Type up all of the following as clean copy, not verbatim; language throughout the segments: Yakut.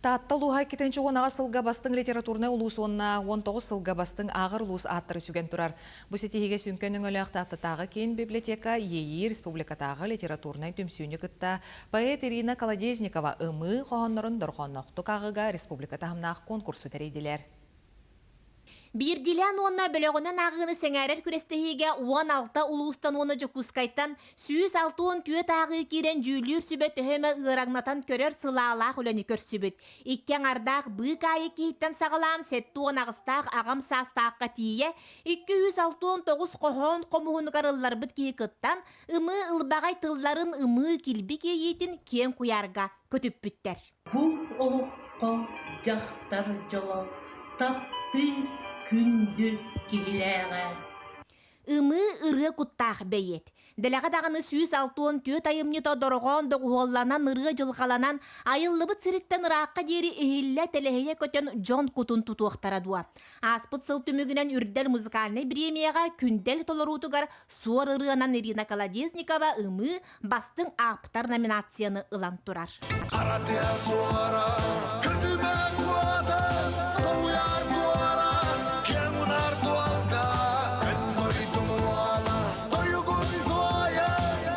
Таатта улууһа 2018 сылга бастыҥ литературнай улуус уонна 19 сылга бастыҥ ааҕар улуус ааттары сүгэн турар. Бу ситиһиигэ сүҥкэн өҥөлөөх Тааттатааҕы киин библиотека Иэйии республикатааҕы литературнай түмсүүнү кытта поэт Ирина Колодезникова ымыы хоһооннорун дорҕоонноохтук ааҕыыга республика таһымнаах конкурсу тэрийдилэр. Биирдиилээн уонна бөлөҕүнэн ааҕыыны сэҥээрэр күрэстэһиигэ 16 улуустан уонна Дьокуускайтан 164 ааҕыы киирэн дьүүллүүр сүбэ төһө эмэ ыараҥнатан көрөр сылаалаах үлэни көрсүбүт. Икки аҥардаах быыкаайы киһиттэн саҕалаан 78-таах аҕам саастаахха тиийэ 269 хоһоон хомуһунугар ылларбыт киһи кыттан, ымыы ылбаҕай тылларын ымыы килбик иэйиитин киэҥ куйаарга көтүппүттэр. Бу олоххо дьахтар дьоло таптыыр күндү киһилээҕэ. Ымыы ырыа куттаах бэйиэт. Дэлэҕэ даҕаны 164 айымньыта дорҕоон доҕуһуолланан ырыа дьылҕаланан, айыллыбыт сириттэн ыраахха диэри иһиллэ тэлэһийэ көтөн дьон кутун тутуохтара дуо? Ааспыт сыл түмүгүнэн Үрдэл музыкальнай бириэмийэҕэ Күндэл толоруутугар Суор ырыанан Ирина Колодезникова Ымыы бастыҥ ааптар номинацияны ылан турар. Хара тыа суора, көтүмэ куота, тоһуйар туора, киэҥ унаар туолга, эн дойдум уола, тойугун туойа,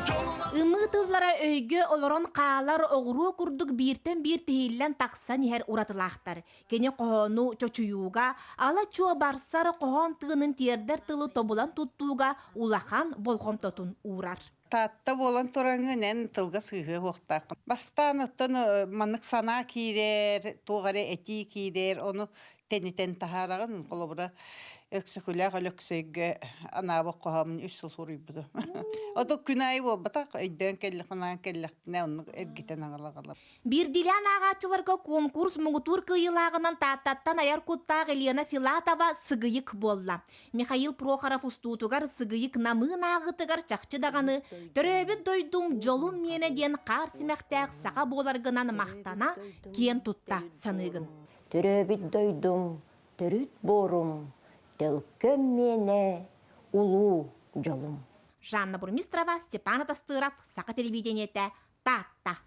дьолуна... Ымыы тыллара өйгө олорон хаалар оҕуруо курдук бииртэн биир тиһиллэн тахсан иһэр уратылаахтар. Кини хоһоону чочуйууга, ала-чуо барсар хоһоон тыынын тиэрдэр тылы тобулан туттууга улахан болҕомтотун уурар. Таатта буолан тураҥҥын эн тылга сыыһыа уохтааххын. Бастаан оттон маннык санаа киирэр, туох эрэ этии киирэр, ону тэнитэн таһаараҕын. Холобура, Өксөкүлээх Өлөксөйгө анаабыт хоһооммун үс сыл суруйбутум. Ото күн аайы буолбатах, өйдөөн кэллэхпинэ, кэллэхпинэ оннук эргитэн аҕала-аҕала. Биирдиилээн ааҕааччыларга конкурс муҥутуур кыайыылааҕынан Тааттаттан айар куттаах Елена Филатова Сыгыйык буолла. Михаил Прохоров устуутугар Сыгыйык намыын ааҕыытыгар чахчы даҕаны «Төрөөбүт дойдум дьолум миэнэ» диэн хаар симэхтээх саха буоларгынан махтана, киэн тутта саныыгын. Төрөөбүт дойдум, төрүт буорум, төлкөм миэнэ, улуу дьолум. Жанна Бурмистрова, Степан Атастыров, Саха телевидениетэ, Таатта.